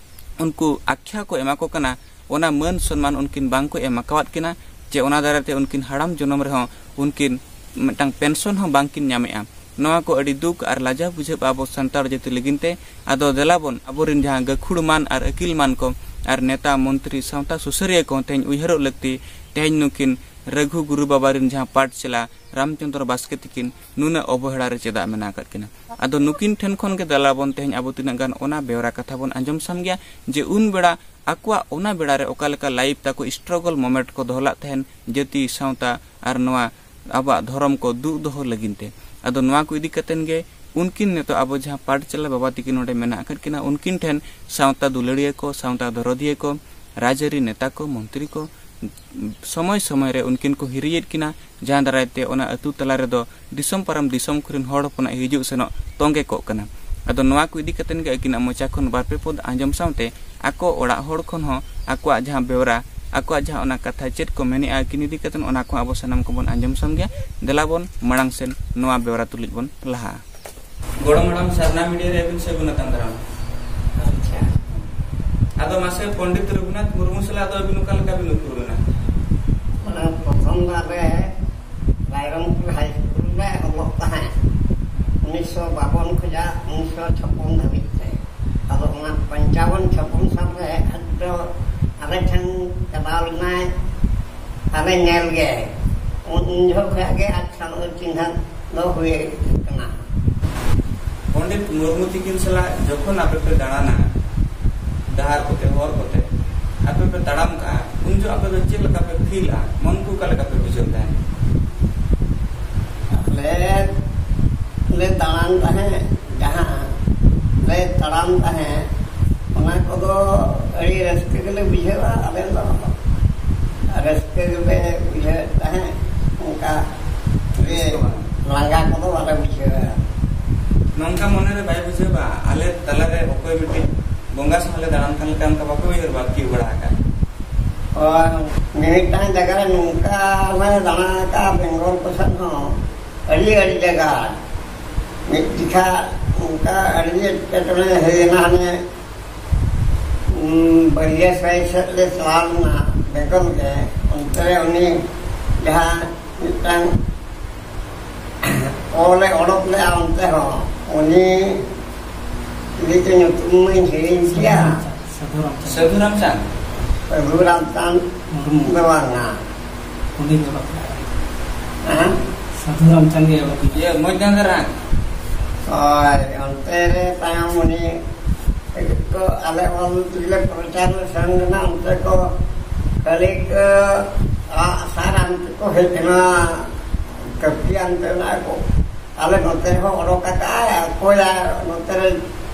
ᱩᱱᱠᱩ ᱟᱠᱷᱭᱟ ᱠᱚ ᱮᱢᱟ ᱠᱚ ᱠᱟᱱᱟ, ᱚᱱᱟ ᱢᱟᱹᱱ ᱥᱚᱱᱢᱟᱱ ᱩᱱᱠᱤᱱ ᱵᱟᱝ ᱠᱚ ᱮᱢ ᱟᱠᱟᱣᱟᱫ ᱠᱤᱱᱟ, ᱪᱮ ᱚᱱᱟ ᱫᱟᱨᱟᱭ ᱛᱮ ᱩᱱᱠᱤᱱ ᱦᱟᱲᱟᱢ ᱡᱚᱱᱚᱢ ᱨᱮᱦᱚᱸ ᱩᱱᱠᱤᱱ ᱢᱤᱫᱴᱟᱝ ᱯᱮᱱᱥᱚᱱ ᱦᱚᱸ ᱵᱟᱝ ᱠᱤᱱ ᱧᱟᱢᱮᱜᱼᱟ᱾ ᱱᱚᱣᱟ ᱠᱚ ᱟᱹᱰᱤ ᱫᱩᱠ ᱟᱨ ᱞᱟᱡᱟᱣ ᱵᱩᱡᱷᱟᱹᱜᱼᱟ ᱟᱵᱚ ᱥᱟᱱᱛᱟᱲ ᱡᱟᱹᱛᱤ ᱞᱟᱹᱜᱤᱫ ᱛᱮ᱾ ᱟᱫᱚ ᱫᱮᱞᱟ ᱵᱚᱱ ᱟᱵᱚᱨᱮᱱ ᱡᱟᱦᱟᱸ ᱜᱟᱹᱠᱷᱩᱲ ᱢᱟᱱ ᱟᱨ ᱟᱹᱠᱤᱞ ᱢᱟᱱ ᱠᱚ ᱟᱨ ᱱᱮᱛᱟ ᱢᱚᱱᱛᱨᱤ ᱥᱟᱶᱛᱟ ᱥᱩᱥᱟᱹᱨᱤᱭᱟᱹ ᱠᱚ ᱛᱮᱦᱮᱧ ᱩᱭᱦᱟᱹᱨᱚᱜ ᱞᱟᱹᱠᱛᱤ, ᱛᱮᱦᱮᱧ ᱱᱩᱠᱤᱱ ᱨᱟᱹᱜᱷᱩ ᱜᱩᱨᱩ ᱵᱟᱵᱟ ᱨᱮᱱ ᱡᱟᱦᱟᱸ ᱯᱟᱴ ᱪᱮᱞᱟ ᱨᱟᱢᱪᱚᱸᱫᱽᱨᱚ ᱵᱟᱥᱠᱮ ᱛᱤᱠᱤᱱ ᱱᱩᱱᱟᱹᱜ ᱚᱵᱚᱦᱮᱲᱟ ᱨᱮ ᱪᱮᱫᱟᱜ ᱢᱮᱱᱟᱜ ᱟᱠᱟᱫ ᱠᱤᱱᱟ᱾ ᱟᱫᱚ ᱱᱩᱠᱤᱱ ᱴᱷᱮᱱ ᱠᱷᱚᱱ ᱜᱮ ᱫᱮᱞᱟ ᱵᱚᱱ ᱛᱮᱦᱮᱧ ᱟᱵᱚ ᱛᱤᱱᱟᱹᱜ ᱜᱟᱱ ᱚᱱᱟ ᱵᱮᱣᱨᱟ ᱠᱟᱛᱷᱟ ᱵᱚᱱ ᱟᱸᱡᱚᱢ ᱥᱟᱢ ᱜᱮᱭᱟ ᱡᱮ ᱩᱱ ᱵᱮᱲᱟ ᱟᱠᱚᱣᱟᱜ ᱚᱱᱟ ᱵᱮᱲᱟ ᱨᱮ ᱚᱠᱟ ᱞᱮᱠᱟ ᱞᱟᱭᱤᱯᱷ ᱛᱟᱠᱚ, ᱥᱴᱨᱟᱜᱚᱞ ᱢᱚᱢᱮᱱᱴ ᱠᱚ ᱫᱚᱦᱚ ᱞᱟᱜ ᱛᱟᱦᱮᱱ ᱡᱟᱹᱛᱤ, ᱥᱟᱶᱛᱟ ᱟᱨ ᱱᱚᱣᱟ ᱟᱵᱚᱣᱟᱜ ᱫᱷᱚᱨᱚᱢ ᱠᱚ ᱫᱩᱜ ᱫᱚᱦᱚ ᱞᱟᱹᱜᱤᱫ ᱛᱮ᱾ ᱟᱫᱚ ᱱᱚᱣᱟ ᱠᱚ ᱤᱫᱤ ᱠᱟᱛᱮᱱ ᱜᱮ ᱩᱱᱠᱤᱱ ᱱᱤᱛᱚᱜ ᱟᱵᱚ ᱡᱟᱦᱟᱸ ᱯᱟᱴᱪᱟᱞᱟ ᱵᱟᱵᱟ ᱛᱤᱠᱤᱱ ᱱᱚᱰᱮ ᱢᱮᱱᱟᱜ ᱟᱠᱟᱫ ᱠᱤᱱᱟ, ᱩᱱᱠᱤᱱ ᱴᱷᱮᱱ ᱥᱟᱶᱛᱟ ᱫᱩᱞᱟᱹᱲᱤᱭᱟᱹ ᱠᱚ, ᱥᱟᱶᱛᱟ ᱫᱚᱨᱚᱫᱤᱭᱟᱹ ᱠᱚ, ᱨᱟᱡᱽᱟᱹᱨᱤ ᱱᱮᱛᱟ ᱠᱚ, ᱢᱚᱱᱛᱨᱤ ᱠᱚ ᱥᱚᱢᱚᱭ ᱥᱚᱢᱚᱭ ᱨᱮ ᱩᱱᱠᱤᱱ ᱠᱚ ᱦᱤᱨᱤᱭᱮᱫ ᱠᱤᱱᱟ, ᱡᱟᱦᱟᱸ ᱫᱟᱨᱟᱭ ᱛᱮ ᱚᱱᱟ ᱟᱹᱛᱩ ᱛᱟᱞᱟ ᱨᱮᱫᱚ ᱫᱤᱥᱚᱢ ᱯᱟᱨᱚᱢ ᱫᱤᱥᱚᱢ ᱠᱚᱨᱮᱱ ᱦᱚᱲ ᱦᱚᱯᱚᱱᱟᱜ ᱦᱤᱡᱩᱜ ᱥᱮᱱᱚᱜ ᱛᱚᱸᱜᱮ ᱠᱚᱜ ᱠᱟᱱᱟ᱾ ᱟᱫᱚ ᱱᱚᱣᱟ ᱠᱚ ᱤᱫᱤ ᱠᱟᱛᱮᱱ ᱜᱮ ᱟᱹᱠᱤᱱᱟᱜ ᱢᱚᱪᱟ ᱠᱷᱚᱱ ᱵᱟᱨ ᱯᱮ ᱯᱚᱫ ᱟᱸᱡᱚᱢ ᱥᱟᱶᱛᱮ ᱟᱠᱚ ᱚᱲᱟᱜ ᱦᱚᱲ ᱠᱷᱚᱱ ᱦᱚᱸ ᱟᱠᱚᱣᱟᱜ ᱡᱟᱦᱟᱸ ᱵᱮᱣᱨᱟ, ᱟᱠᱚᱣᱟᱜ ᱡᱟᱦᱟᱸ ᱚᱱᱟ ᱠᱟᱛᱷᱟ ᱪᱮᱫ ᱠᱚ ᱢᱮᱱᱮᱜᱼᱟ ᱟᱹᱠᱤᱱ ᱤᱫᱤ ᱠᱟᱛᱮᱱ, ᱚᱱᱟ ᱠᱚᱦᱚᱸ ᱟᱵᱚ ᱥᱟᱱᱟᱢ ᱠᱚᱵᱚᱱ ᱟᱸᱡᱚᱢ ᱥᱟᱢ ᱜᱮᱭᱟ᱾ ᱫᱮᱞᱟ ᱵᱚᱱ ᱢᱟᱲᱟᱝ ᱥᱮᱱ ᱱᱚᱣᱟ ᱵᱮᱣᱨᱟ ᱛᱩᱞᱩᱡ ᱵᱚᱱ ᱞᱟᱦᱟᱜᱼᱟ᱾ ᱜᱚᱲᱚᱢ ᱦᱟᱲᱟᱢ, ᱥᱟᱨᱱᱟ ᱢᱤᱰᱤᱭᱟ ᱨᱮ ᱟᱹᱵᱤᱱ ᱥᱟᱹᱜᱩᱱ ᱟᱛᱟᱝ ᱫᱟᱨᱟᱢ᱾ ᱟᱪᱪᱷᱟ᱾ ᱟᱫᱚ ᱢᱟᱥᱮ, ᱯᱚᱱᱰᱤᱛ ᱨᱚᱜᱷᱩᱱᱟᱛᱷ ᱢᱩᱨᱢᱩ ᱥᱟᱞᱟᱜ ᱫᱚ ᱟᱹᱵᱤᱱ ᱚᱠᱟ ᱞᱮᱠᱟ ᱵᱤᱱ ᱩᱯᱨᱩᱢ ᱞᱮᱱᱟ? ᱚᱱᱟ ᱯᱨᱚᱛᱷᱚᱢ ᱫᱟᱜ ᱨᱮ ᱨᱟᱭᱨᱚᱝᱯᱩᱨ ᱦᱟᱭ ᱥᱠᱩᱞ ᱨᱮ ᱚᱞᱚᱜ ᱛᱟᱦᱮᱸᱫ, ᱩᱱᱤᱥᱥᱚ ᱵᱟᱵᱚᱱ ᱠᱷᱚᱱᱟᱜ ᱩᱱᱤᱥᱥᱚ ᱪᱷᱟᱯᱚᱱ ᱫᱷᱟᱹᱵᱤᱡ ᱛᱮ᱾ ᱟᱫᱚ ᱚᱱᱟ ᱯᱚᱧᱪᱟᱵᱚᱱ ᱪᱷᱟᱯᱚᱱ ᱥᱟᱞ ᱨᱮ ᱟᱡ ᱫᱚ ᱟᱞᱮ ᱴᱷᱮᱱ ᱪᱟᱞᱟᱣ ᱞᱮᱱᱟᱭ, ᱟᱞᱮ ᱧᱮᱞ ᱜᱮ᱾ ᱩᱱ ᱩᱱ ᱡᱚᱦᱚᱜ ᱠᱷᱚᱱᱟᱜ ᱜᱮ ᱟᱡ ᱥᱟᱶ ᱫᱚ ᱪᱤᱱᱦᱟᱹ ᱫᱚ ᱦᱩᱭ ᱠᱟᱱᱟ᱾ ᱯᱚᱱᱰᱤᱛ ᱢᱩᱨᱢᱩ ᱛᱤᱠᱤᱱ ᱥᱟᱞᱟᱜ ᱡᱚᱠᱷᱚᱱ ᱟᱯᱮ ᱯᱮ ᱫᱟᱬᱟᱱᱟ, ᱰᱟᱦᱟᱨ ᱠᱚᱛᱮ, ᱦᱚᱨ ᱠᱚᱛᱮ, ᱟᱯᱮ ᱯᱮ ᱛᱟᱲᱟᱢ ᱠᱟᱜᱼᱟ, ᱩᱱ ᱡᱚᱦᱚᱜ ᱟᱯᱮ ᱫᱚ ᱪᱮᱫ ᱞᱮᱠᱟ ᱯᱮ ᱯᱷᱤᱞᱟ? ᱢᱚᱱ ᱠᱚ ᱚᱠᱟ ᱞᱮᱠᱟ ᱯᱮ ᱵᱩᱡᱷᱟᱹᱣ ᱛᱟᱦᱮᱸᱫ? ᱟᱞᱮ ᱞᱮ ᱫᱟᱬᱟᱱ ᱛᱟᱦᱮᱸᱫ, ᱡᱟᱦᱟᱸ ᱞᱮ ᱛᱟᱲᱟᱢ ᱛᱟᱦᱮᱸᱫ, ᱚᱱᱟ ᱠᱚᱫᱚ ᱟᱹᱰᱤ ᱨᱟᱹᱥᱠᱟᱹ ᱜᱮᱞᱮ ᱵᱩᱡᱷᱟᱹᱣᱟ᱾ ᱟᱞᱮ ᱫᱚ ᱨᱟᱹᱥᱠᱟᱹ ᱜᱮᱞᱮ ᱵᱩᱡᱷᱟᱹᱣᱮᱫ ᱛᱟᱦᱮᱸᱫ, ᱚᱱᱠᱟ ᱜᱮ ᱞᱟᱸᱜᱟ ᱠᱚᱫᱚ ᱵᱟᱞᱮ ᱵᱩᱡᱷᱟᱹᱣᱟ᱾ ᱱᱚᱝᱠᱟ ᱢᱚᱱᱮᱨᱮ ᱵᱟᱭ ᱵᱩᱡᱷᱟᱹᱣᱟ, ᱟᱞᱮ ᱛᱟᱞᱟᱨᱮ ᱚᱠᱚᱭ ᱢᱤᱫᱴᱤᱡ ᱵᱚᱸᱜᱟ ᱥᱟᱶ ᱞᱮ ᱫᱟᱬᱟᱱ ᱠᱟᱱ ᱞᱮᱠᱟ ᱚᱱᱠᱟ ᱵᱟᱯᱮ ᱩᱭᱦᱟᱹᱨ ᱵᱟᱲᱟ ᱠᱟᱜᱼᱟ? ᱦᱳᱭ, ᱢᱤᱢᱤᱫᱴᱟᱝ ᱡᱟᱭᱜᱟ ᱨᱮ ᱱᱚᱝᱠᱟ ᱞᱮ ᱫᱟᱬᱟ ᱟᱠᱟᱫᱼᱟ, ᱵᱮᱝᱜᱚᱞ ᱠᱚ ᱥᱮᱫ ᱦᱚᱸ ᱟᱹᱰᱤ ᱟᱹᱰᱤ ᱡᱟᱭᱜᱟ᱾ ᱢᱤᱫ ᱡᱚᱠᱷᱟ ᱚᱱᱠᱟ ᱟᱹᱰᱤ ᱮᱴᱠᱮᱴᱚᱬᱮ ᱦᱩᱭᱮᱱᱟ, ᱦᱟᱱᱮ, ᱩᱸ, ᱵᱟᱹᱨᱤᱭᱟᱹ ᱥᱟᱭ ᱥᱮᱫ ᱞᱮ ᱪᱟᱞᱟᱣ ᱞᱮᱱᱟ ᱵᱮᱝᱜᱚᱞ ᱜᱮ᱾ ᱚᱱᱛᱮ ᱨᱮ ᱩᱱᱤ ᱡᱟᱦᱟᱸ ᱢᱤᱫᱴᱟᱝ ᱚᱞᱮ ᱚᱰᱚᱠ ᱞᱮᱫᱼᱟ, ᱚᱱᱛᱮ ᱦᱚᱸ ᱩᱱᱤ ᱪᱤᱞᱤ ᱪᱚ ᱧᱩᱛᱩᱢ ᱢᱟᱧ ᱦᱤᱲᱤᱧ ᱠᱮᱭᱟ᱾ ᱥᱟᱹᱫᱷᱩ ᱨᱟᱢᱪᱟᱸᱫᱽ᱾ ᱥᱟᱹᱫᱷᱩ ᱨᱟᱢᱪᱟᱸᱫᱽ? ᱥᱟᱹᱫᱷᱩ ᱨᱟᱢᱪᱟᱸᱫᱽ ᱢᱩᱨᱢᱩ᱾ ᱫᱚ ᱵᱟᱝᱟ᱾ ᱩᱱᱤ ᱫᱚ ᱵᱟᱝᱟ᱾ ᱦᱮᱸ? ᱥᱟᱹᱫᱷᱩ ᱨᱟᱢᱪᱟᱸᱫᱽ ᱜᱮ ᱮᱦᱚᱵ ᱞᱮᱫᱟ᱾ ᱤᱭᱟᱹ, ᱢᱚᱡᱽ ᱰᱟᱸᱜᱟ ᱨᱟᱝ᱾ ᱦᱳᱭ, ᱚᱱᱛᱮ ᱨᱮ ᱛᱟᱭᱚᱢ ᱩᱱᱤ ᱛᱚ ᱟᱞᱮ ᱚᱞ ᱪᱤᱠᱤ ᱞᱮ ᱯᱨᱚᱪᱟᱨ ᱞᱮ ᱥᱮᱱ ᱞᱮᱱᱟ, ᱚᱱᱛᱮ ᱠᱚ ᱠᱷᱟᱹᱞᱤ ᱠᱚ ᱟᱜ ᱥᱟᱨ ᱟᱱᱛᱮ ᱠᱚ ᱦᱮᱡ ᱮᱱᱟ, ᱠᱟᱹᱯᱤ ᱟᱱᱛᱮ ᱚᱱᱟ ᱠᱚ ᱟᱞᱮ ᱱᱚᱛᱮ ᱨᱮᱦᱚᱸ ᱚᱰᱚᱠ ᱟᱠᱟᱫᱼᱟᱭ, ᱚᱠᱚᱭᱟ ᱱᱚᱛᱮ ᱨᱮ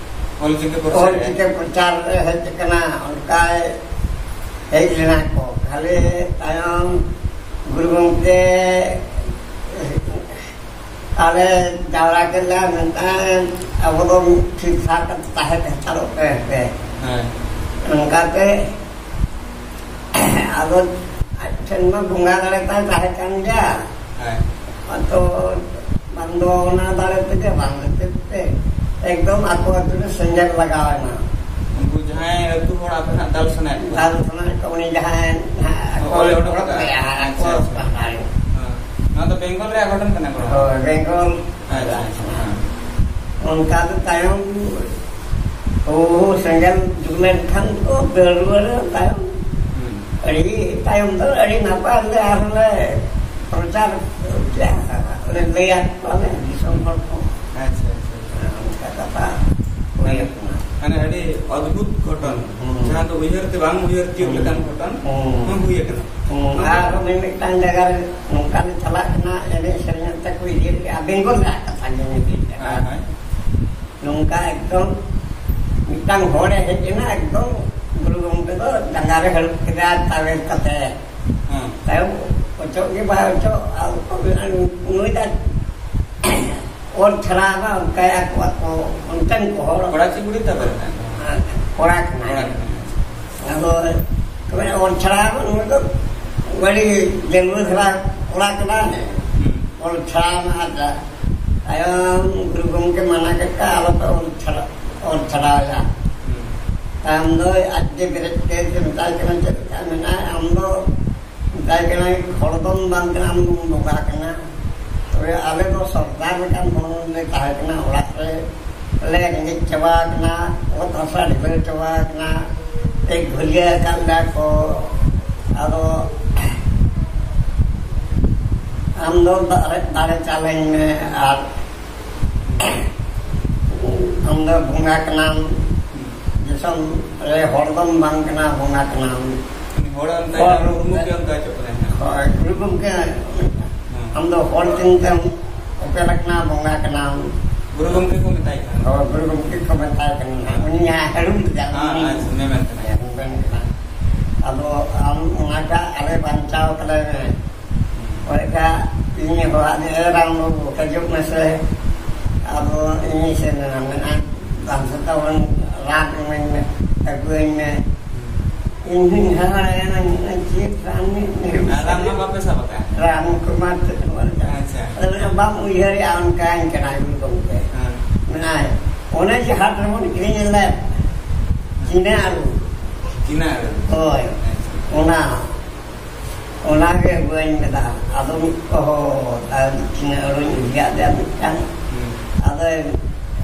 ᱚᱞᱪᱤᱠᱤ ᱯᱨᱚᱪᱟᱨ ᱚᱞᱪᱤᱠᱤ ᱯᱨᱚᱪᱟᱨ ᱨᱮ ᱦᱮᱡ ᱟᱠᱟᱱᱟ, ᱚᱱᱠᱟᱭ ᱦᱮᱡ ᱞᱮᱱᱟ ᱠᱚ᱾ ᱠᱷᱟᱹᱞᱤ ᱛᱟᱭᱚᱢ ᱜᱩᱨᱩ ᱜᱚᱢᱠᱮ ᱟᱞᱮ ᱡᱟᱣᱨᱟ ᱠᱮᱫ ᱞᱮᱭᱟ, ᱢᱮᱱᱠᱷᱟᱱ ᱟᱵᱚ ᱫᱚ ᱢᱤᱫ ᱴᱷᱤᱠ ᱴᱷᱟᱠ ᱛᱟᱦᱮᱸ ᱦᱟᱛᱟᱲᱚᱜ ᱯᱮ ᱦᱮᱸ᱾ ᱱᱚᱝᱠᱟᱛᱮ ᱟᱫᱚ ᱟᱡ ᱴᱷᱮᱱ ᱢᱟ ᱵᱚᱸᱜᱟ ᱫᱟᱲᱮ ᱛᱟᱭ ᱛᱟᱦᱮᱸ ᱠᱟᱱ ᱜᱮᱭᱟ᱾ ᱦᱮᱸ᱾ ᱟᱫᱚ ᱵᱟᱝ ᱫᱚ ᱚᱱᱟ ᱫᱟᱲᱮ ᱛᱮᱜᱮ, ᱵᱟᱝ ᱫᱚ ᱪᱮᱫ ᱛᱮ, ᱮᱠᱫᱚᱢ ᱟᱠᱚ ᱟᱹᱛᱩ ᱨᱮ ᱥᱮᱸᱜᱮᱞ ᱞᱟᱜᱟᱣ ᱮᱱᱟ᱾ ᱩᱱᱠᱩ ᱡᱟᱦᱟᱸᱭ ᱟᱹᱛᱩ ᱦᱚᱲ ᱟᱯᱮ ᱦᱟᱸᱜ ᱫᱟᱞ ᱥᱟᱱᱟᱭᱮᱫ ᱠᱚᱣᱟ? ᱫᱟᱞ ᱥᱟᱱᱟᱭᱮᱫ ᱠᱚᱣᱟ, ᱩᱱᱤ ᱡᱟᱦᱟᱸᱭ ᱦᱟᱸᱜ ᱚ, ᱟᱠᱚ ᱚᱞᱮ ᱚᱰᱚᱠ ᱚᱰᱚᱠ ᱠᱟᱜᱼᱟ? ᱠᱮᱜᱼᱟ, ᱟᱠᱚ ᱟᱪᱪᱷᱟ, ᱟᱪᱪᱷᱟ᱾ ᱯᱟᱦᱴᱟ ᱨᱮ᱾ ᱦᱮᱸ᱾ ᱱᱚᱣᱟ ᱫᱚ ᱵᱮᱝᱜᱚᱞ ᱨᱮᱭᱟᱜ ᱜᱷᱚᱴᱚᱱ ᱠᱟᱱᱟ, ᱜᱚᱲᱚᱢ? ᱦᱳᱭ, ᱵᱮᱝᱜᱚᱞ᱾ ᱟᱪᱪᱷᱟ, ᱟᱪᱪᱷᱟ, ᱦᱮᱸ᱾ ᱚᱱᱠᱟ ᱫᱚ ᱛᱟᱭᱚᱢ ᱳ, ᱥᱮᱸᱜᱮᱞ ᱡᱩᱞ ᱞᱮᱱᱠᱷᱟᱱ ᱠᱚ ᱫᱟᱹᱲ ᱨᱩᱣᱟᱹᱲᱟ ᱛᱟᱭᱚᱢ᱾ ᱦᱩᱸ᱾ ᱟᱹᱰᱤ ᱛᱟᱭᱚᱢ ᱫᱚ ᱟᱹᱰᱤ ᱱᱟᱯᱟᱭ ᱞᱮ ᱟᱨᱦᱚᱸ ᱞᱮ ᱯᱨᱚᱪᱟᱨ ᱠᱮᱜᱼᱟ, ᱞᱮ ᱞᱟᱹᱭᱟᱫ ᱠᱚᱣᱟ ᱞᱮ ᱫᱤᱥᱚᱢ ᱦᱚᱲ ᱠᱚ᱾ ᱟᱪᱪᱷᱟ, ᱟᱪᱪᱷᱟ, ᱟᱪᱪᱷᱟ᱾ ᱚᱱᱠᱟ ᱠᱟᱛᱷᱟ ᱦᱩᱭ ᱟᱠᱟᱱᱟ᱾ ᱢᱟᱱᱮ ᱟᱹᱰᱤ ᱚᱫᱽᱵᱷᱩᱛ ᱜᱷᱚᱴᱚᱱ, ᱦᱩᱸ᱾ ᱡᱟᱦᱟᱸ ᱫᱚ ᱩᱭᱦᱟᱹᱨ ᱛᱮ ᱵᱟᱝ ᱩᱭᱦᱟᱹᱨ ᱛᱤᱭᱳᱜ ᱦᱩᱸ᱾ ᱞᱮᱠᱟᱱ ᱜᱷᱚᱴᱚᱱ ᱦᱩᱸ᱾ ᱦᱚᱸ ᱦᱩᱭ ᱟᱠᱟᱱᱟ᱾ ᱦᱩᱸ᱾ ᱟᱨᱦᱚᱸ ᱢᱤᱢᱤᱫᱴᱟᱝ ᱡᱟᱭᱜᱟ ᱨᱮ ᱱᱚᱝᱠᱟ ᱞᱮ ᱪᱟᱞᱟᱜ ᱠᱟᱱᱟ, ᱮᱱᱮᱡ ᱥᱮᱨᱮᱧ ᱟᱛᱮ ᱠᱚ ᱤᱫᱤᱭᱮᱫ ᱞᱮᱭᱟ, ᱵᱮᱝᱜᱚᱞ ᱨᱮᱭᱟᱜ ᱠᱟᱛᱷᱟ ᱜᱮ ᱢᱤᱫᱴᱤᱡ ᱡᱟᱭᱜᱟ᱾ ᱦᱮᱸ, ᱦᱮᱸ᱾ ᱱᱚᱝᱠᱟ ᱮᱠᱫᱚᱢ ᱢᱤᱫᱴᱟᱝ ᱦᱚᱲᱮ ᱦᱮᱡ ᱮᱱᱟ, ᱮᱠᱫᱚᱢ ᱜᱩᱨᱩ ᱜᱚᱢᱠᱮ ᱫᱚ ᱡᱟᱸᱜᱟ ᱨᱮ ᱦᱟᱹᱲᱩᱵ ᱠᱮᱫᱟ ᱛᱟᱵᱮᱨ ᱠᱟᱛᱮ᱾ ᱦᱮᱸ᱾ ᱛᱟᱭᱚᱢ ᱚᱪᱚᱜ ᱜᱮ ᱵᱟᱭ ᱚᱪᱚᱜ, ᱟᱨ ᱱᱩᱭ ᱫᱚ ᱚᱞ ᱪᱷᱟᱲᱟᱣ ᱮᱱᱟ, ᱚᱱᱠᱟᱭ ᱟᱠᱚ, ᱟᱠᱚ ᱚᱱᱛᱮᱱ ᱠᱚ ᱦᱚᱲ᱾ ᱠᱚᱲᱟ ᱪᱮ ᱠᱩᱲᱤ ᱛᱟᱵᱮᱨ ᱠᱟᱱᱟ? ᱠᱚᱲᱟ ᱠᱟᱱᱟᱭ᱾ ᱠᱚᱲᱟ ᱠᱟᱱᱟᱭ᱾ ᱟᱫᱚ ᱛᱚᱵᱮ ᱚᱞ ᱪᱷᱟᱲᱟᱣ ᱮᱱᱟ, ᱱᱩᱭ ᱫᱚ ᱟᱹᱰᱤ ᱰᱟᱺᱜᱩᱣᱟᱹ ᱫᱷᱟᱨᱟ ᱠᱚᱲᱟ ᱠᱟᱱᱟᱭ᱾ ᱦᱩᱸ᱾ ᱚᱞ ᱪᱷᱟᱲᱟᱣ ᱮᱱᱟ ᱟᱨ ᱛᱟᱭᱚᱢ ᱜᱩᱨᱩ ᱜᱚᱢᱠᱮ ᱢᱟᱱᱟ ᱠᱮᱫ ᱠᱚᱣᱟ, "ᱟᱞᱚᱯᱮ ᱚᱞ ᱪᱷᱟᱲᱟ-, ᱚᱞ ᱪᱷᱟᱲᱟᱣᱮᱭᱟ᱾" ᱦᱩᱸ᱾ ᱛᱟᱭᱚᱢ ᱫᱚ ᱟᱡ ᱜᱮ ᱵᱮᱨᱮᱫ ᱠᱟᱛᱮ ᱢᱮᱛᱟᱭ ᱠᱟᱱᱟ, "ᱪᱮᱫ ᱞᱮᱠᱟ ᱢᱮᱱᱟᱭ? ᱟᱢ ᱫᱚ," ᱢᱮᱛᱟᱭ ᱠᱟᱱᱟᱭ, "ᱦᱚᱲ ᱫᱚᱢ ᱵᱟᱝ ᱠᱟᱱᱟ, ᱟᱢ ᱫᱚᱢ ᱵᱚᱸᱜᱟ ᱠᱟᱱᱟ᱾ ᱛᱚᱵᱮ ᱟᱞᱮ ᱫᱚ ᱥᱚᱨᱫᱟᱨ ᱞᱮᱠᱟᱱ ᱦᱚᱲ ᱞᱮ ᱛᱟᱦᱮᱸ ᱠᱟᱱᱟ, ᱚᱲᱟᱜ ᱨᱮ ᱞᱮ ᱨᱮᱸᱜᱮᱡ ᱪᱟᱵᱟ ᱟᱠᱟᱱᱟ, ᱚᱛ ᱦᱟᱥᱟ ᱰᱷᱤᱵᱟᱹ ᱪᱟᱵᱟ ᱟᱠᱟᱱᱟ, ᱮᱠ ᱜᱷᱩᱨᱭᱟᱹ ᱟᱠᱟᱫ ᱞᱮᱭᱟ ᱠᱚ, ᱟᱫᱚ ᱟᱢ ᱫᱚ ᱫᱟᱲᱮ, ᱫᱟᱲᱮ ᱪᱟᱞᱟᱧ ᱢᱮ, ᱟᱨ ᱟᱢ ᱫᱚ ᱵᱚᱸᱜᱟ ᱠᱟᱱᱟᱢ, ᱫᱤᱥᱚᱢ ᱨᱮ ᱦᱚᱲ ᱫᱚᱢ ᱵᱟᱝ ᱠᱟᱱᱟ, ᱵᱚᱸᱜᱟ ᱠᱟᱱᱟᱢ᱾ ᱩᱱᱤ ᱦᱚᱲ ᱚᱱᱠᱟ ᱦᱚᱲ ᱦᱚᱲᱢᱚ ᱜᱮ ᱚᱱᱠᱟ ᱦᱚᱪᱚᱜ ᱠᱟᱱᱟᱭ ᱦᱟᱸᱜ᱾ ᱦᱳᱭ, ᱜᱩᱨᱩ ᱜᱚᱢᱠᱮ, ᱦᱮᱸ᱾ ᱟᱢ ᱫᱚ ᱦᱚᱲ ᱪᱤᱱᱛᱟᱹᱢ ᱚᱯᱮᱞ ᱟᱠᱟᱱᱟ, ᱵᱚᱸᱜᱟ ᱠᱟᱱᱟᱢ᱾ ᱜᱩᱨᱩ ᱜᱚᱢᱠᱮ ᱠᱚ ᱢᱮᱛᱟᱭ ᱠᱟᱱᱟ᱾ ᱦᱳᱭ, ᱜᱩᱨᱩ ᱜᱚᱢᱠᱮ ᱠᱚ ᱢᱮᱛᱟᱭ ᱠᱟᱱᱟ᱾ ᱦᱮᱸ᱾ ᱩᱱᱤ ᱦᱟᱸᱜ ᱦᱟᱹᱲᱩᱢ ᱠᱮᱫᱟ, ᱦᱮᱸ, ᱩᱱᱤ ᱦᱮᱸ, ᱩᱱᱤ ᱢᱮᱱ ᱠᱟᱱᱟᱭ᱾ ᱦᱮᱸ, ᱢᱮᱱ ᱠᱟᱱᱟᱭ᱾ ᱟᱫᱚ ᱟᱢ ᱚᱱᱟᱴᱟᱜ ᱟᱞᱮ ᱵᱟᱧᱪᱟᱣ ᱛᱟᱞᱮ ᱢᱮ᱾ ᱚᱱᱠᱟ ᱤᱧ ᱦᱚᱦᱚᱣᱟᱫ ᱢᱮᱭᱟ, "ᱮ ᱨᱟᱢ ᱵᱟᱹᱵᱩ, ᱦᱤᱡᱩᱜ ᱢᱮᱥᱮ, ᱟᱫᱚ ᱤᱧᱤᱧ ᱥᱮᱱ ᱮᱱᱟ", ᱢᱮᱱᱟ, "ᱵᱟᱝ ᱥᱮ ᱛᱟᱵᱚᱱ ᱨᱟᱱ ᱤᱢᱟᱹᱧ ᱢᱮ, ᱟᱹᱜᱩᱣᱟᱹᱧ ᱢᱮ᱾" ᱤᱧ ᱦᱚᱧ ᱦᱟᱦᱟᱲᱟᱭᱮᱱᱟ, ᱢᱮᱱᱟ, "ᱪᱮᱫ ᱨᱟᱱ ᱤᱢᱟᱹᱧ ᱢᱮ?" ᱟᱨ ᱨᱟᱱ ᱢᱟ ᱵᱟᱯᱮ ᱥᱟᱵ ᱟᱠᱟᱫᱼᱟ? ᱨᱟᱱ ᱠᱚᱢᱟ ᱪᱮᱫ ᱦᱚᱸ ᱵᱟᱹᱱᱩᱜᱼᱟ᱾ ᱟᱪᱪᱷᱟ᱾ ᱟᱫᱚ ᱢᱮᱱᱟ, "ᱵᱟᱢ ᱩᱭᱦᱟᱹᱨᱮᱜᱼᱟ, ᱚᱱᱠᱟᱧ ᱠᱟᱱᱟ ᱜᱩᱨᱩ ᱜᱚᱢᱠᱮ᱾" ᱦᱮᱸ᱾ ᱢᱮᱱᱟᱭ, ᱚᱱᱮ ᱡᱮ ᱦᱟᱴ ᱨᱮᱵᱚᱱ ᱠᱤᱨᱤᱧ ᱞᱮᱫ, ᱪᱤᱱᱟ ᱟᱹᱞᱩ᱾ ᱪᱤᱱᱟ ᱟᱹᱞᱩ? ᱦᱳᱭ᱾ ᱟᱪᱪᱷᱟ᱾ ᱚᱱᱟ᱾ ᱚᱱᱟᱜᱮ ᱵᱟᱹᱧ ᱢᱮᱱᱟ᱾ ᱟᱫᱚ ᱢᱤᱫ ᱠᱚ ᱦᱚᱲ, ᱟᱨ ᱛᱤᱱᱟᱹᱜ ᱦᱚᱲᱤᱧ ᱤᱫᱤᱭᱟᱫ ᱫᱮᱭᱟ ᱢᱤᱫᱴᱟᱝ᱾ ᱦᱩᱸ᱾ ᱟᱫᱚ